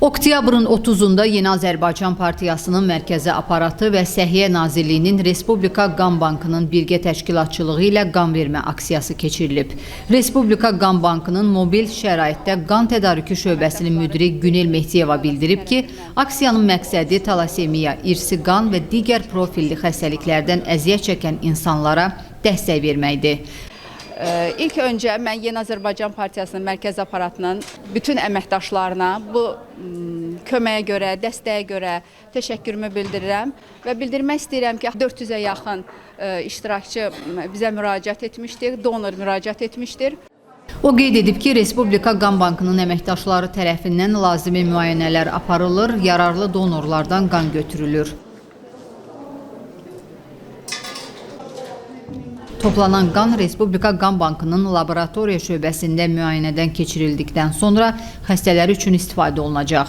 Oktyabrın 30-unda Yeni Azərbaycan Partiyasının mərkəzi aparatı və Səhiyyə Nazirliyinin Respublika Qan Bankının birgə təşkilatçılığı ilə qan vermə aksiyası keçirilib. Respublika Qan Bankının mobil şəraitdə qan tədarükü şöbəsinin müdiri Günel Mehdiyeva bildirib ki, aksiyanın məqsədi talasemiya, irsi qan və digər profilli xəstəliklərdən əziyyət çəkən insanlara dəstək verməkdir. İlk öncə mən Yeni Azərbaycan Partiyasının mərkəz aparatının bütün əməkdaşlarına bu köməyə görə, dəstəyə görə təşəkkürümü bildirirəm və bildirmək istəyirəm ki, 400-ə yaxın iştirakçı bizə müraciət etmişdir, donor müraciət etmişdir. O qeyd edib ki, Respublika Qan Bankının əməkdaşları tərəfindən lazımi müayinələr aparılır, yararlı donorlardan qan götürülür. Toplanan qan Respublika Qan Bankının laboratoriya şöbəsində müayinədən keçirildikdən sonra xəstələr üçün istifadə olunacaq.